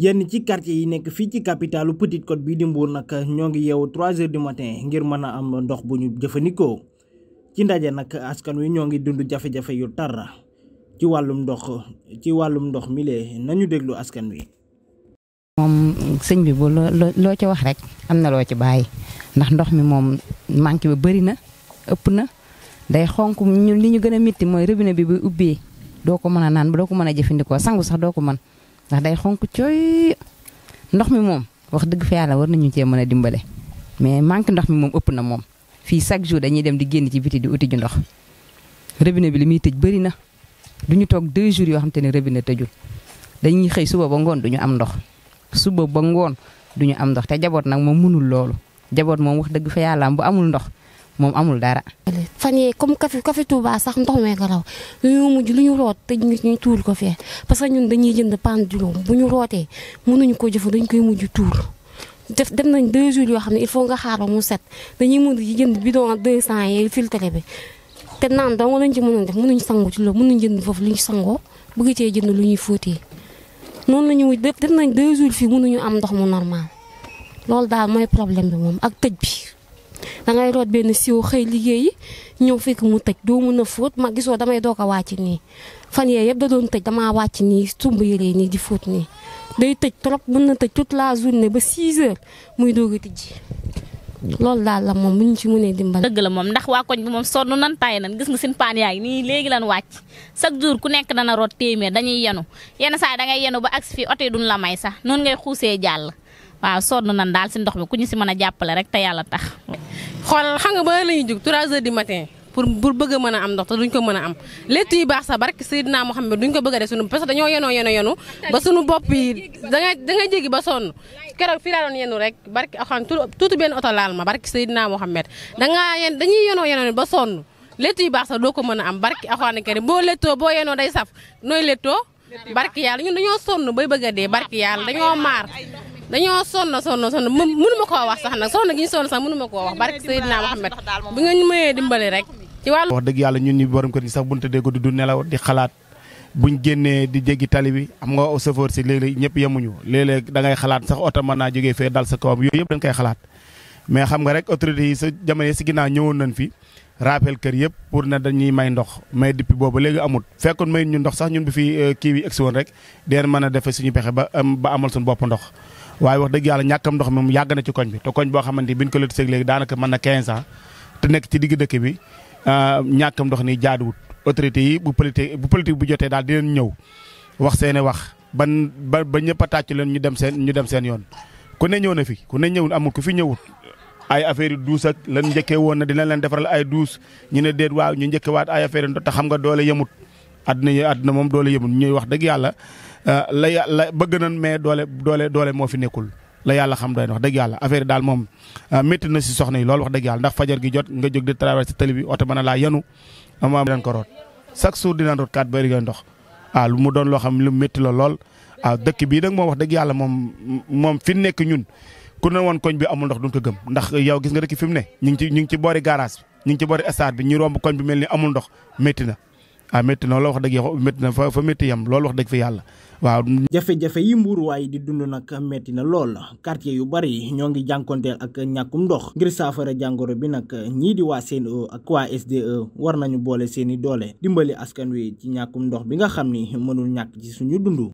yenn ci quartier yi nekk fii ci capitalu Petite Côte bii di Mbour nag ñoo ngi yeewu 3 heures du matin ngir mën a am ndox bu ñu jëfandikoo ci ndaje nag askan wi ñoo ngi dund jafe-jafe yu tar ci wàllum ndox mi lee nañu déglu askan wi. moom sëñ bi bu loo ci wax rek am na loo ci bàyyi ndax ndox mi moom manqué ba bëri na ëpp na day xonk ñun li ñu gën a métti mooy robinet bi bu ubbee doo ko mën a naan ba doo ko mën a jëfandikoo sangu sax doo ko mën ndax day xonk cooy ndox mi moom wax dëgg fa yàlla war nañu cee mën a dimbale mais manque ndox mi moom ëpp na moom fii chaque jour dañuy dem di génn ci biti di uti ju ndox robinet bi li muy tëj bëri na duñu toog 2 jours yoo xam te ne robinet tëjul dañuy xëy suba ba ngoon duñu am ndox suba ba ngoon duñu am ndox te jaboot nag moom mënul loolu jaboot moom wax dëgg fa yàlla bu amul ndox moom amul dara. fan yii comme café Touba sax ndox mee ko raw lu ñu root te ñu tuur ko fee parce que ñun dañuy jënd pan juróom bu ñu rootee mënuñu ko jëf dañ koy mujj tuur dem nañ 2 jours yoo xam ne il faut nga xaar ba mu set dañuy mujj jënd bidon 200 yi filtré bi te naan dong lañ ci mënoon def mënuñ sangu ci loolu mënuñ jënd foofu lu ñu sangoo bëgg cee jënd lu ñuy fóotee noonu la ñu def nañ 2 jours fii mënuñu am ndox mu normal loolu daal mooy problème bi moom ak tëj bi. da ngay root benn siwo xëy liggéeyi ñëw fekk mu tëj doo mën a fóot ma gisoo damay doog a wàcc nii fan yee yëpp da doon tëj damaa wàcc nii sumb yére nii di fóot nii day tëj trop mën na tëj toute la journée ba 6 heures muy doog a tijji loolu daal la moom bu ñu ci mënee dimbal. dëgg la moom ndax waa koñ bi moom sonn nan tay nan gis nga seen paan yaa ngi nii léegi lan wàcc chaque jour ku nekk dana root téeméer dañuy yenu yenn saa da ngay yenu ba agsi fii oto yi duñ la may sax noonu ngay xuusee jàll waaw sonn nan daal si ndox mi ku ñu si mën a jàppale rek te yàlla tax. xool xam nga ba la ñuy jug 3 heures du matin pour bëgg a mën a am ndox te duñ ko mën a am létt yu baax sax barke Seydina Mohamed duñ ko bëgg a def sunu parce que dañoo yenu ba sunu bopp yi da nga jéggi ba sonn keroog fii laa doon yenu rek barke xam tuuti benn oto laal ma barke Seydina Mohamed dañuy yenoo ba sonn létt yu baax sax doo ko mën a am barke Alxuraan karim boo léttoo boo yenoo day saf nooy léttoo barke yàlla ñun dañoo sonn bay bëgg a dee barke yàlla dañoo maar dañoo sonn mënu ma koo wax sax nag sonn gi ñu sonn sax mënu ma koo wax barke Seydina Mohamed bi nga ñu mayee dimbali rek ci wàllu wax dëgg yàlla ñun ñi borom kër gi sax buñu tëddee ko du nelaw di xalaat buñ génnee di jéggi tali bi xam nga chauffeur si léeg-léeg ñëpp yemuñu léeg-léeg da ngay xalaat sax oto mën naa jógee fee dal sa kawam yooyu yëpp dañ koy xalaat mais xam nga rek autorités yi sa jamono si ginnaaw ñëwoon nañ fi rappel kër yëpp pour ne dañuy may ndox mais depuis boobu léegi amut fekkoon may ñu ndox sax ñun bi fi kii bi egsi woon rek deen mën a defe suñu pexe ba amal suñu bopp ndox waaye wax dëgg yàlla ñàkkam ndox moom yàgg na ci koñ bi te koñ boo xamante biñ ko lëtt seeg léegi daanaka mën na 15 ans te nekk ci digg dëkk bi ñàkkam ndox nii jaaduwut autorité yi bu politique bu jotee daal di leen ñëw wax seeni wax ba ñëpp a tàcc leen ñu dem seen yoon ku ne ñëw na fi ku ne ñëwul amul ku fi ñëwut ay affaire yu duus ak lan njëkkee woon na dina leen defaral ay duus ñu ne déet waaw ñu njëkkewaat ay affaire yu te xam nga doole yemut àdduna moom doole yemut ñuy wax dëgg yàlla la bëgg nañ mais doole moo fi nekkul la yàlla xam doy na wax dëgg yàlla affaire yi daal moom métti na si soxna yi loolu wax dëgg yàlla ndax fajar gi jot nga jóg di traversé télé bi oto mën a laa yenu ama dinañ ko root chaque jour dinañ root 4 bari ngay ndox waaw lu mu doon loo xam lu métti la lool waaw dëkk bii nag moom wax dëgg yàlla moom fi nekk ñun ku ne woon koñ bi amul ndox duñ ko gëm ndax yow gis nga dëkk fi mu ne ñu ngi ci boori garage bi ñu ngi ci boori stade bi ñu romb koñ bi mel ni amul ndox métti na métti na loolu wax dëgg yow métti na fa métti yam loolu wax dëgg fi yàlla waaw. jafe-jafe yi Mbour waaye di dund nag métti na lool quartier yu bari ñoo ngi jànkonteel ak ñàkkum ndox ngir saafara jàngoro bi nag ñii di waa Sen'Eau ak waa SDE war nañu boole seeni doole dimbali askan wi ci ñàkkum ndox bi nga xam ni mënul ñàkk ci suñu dund.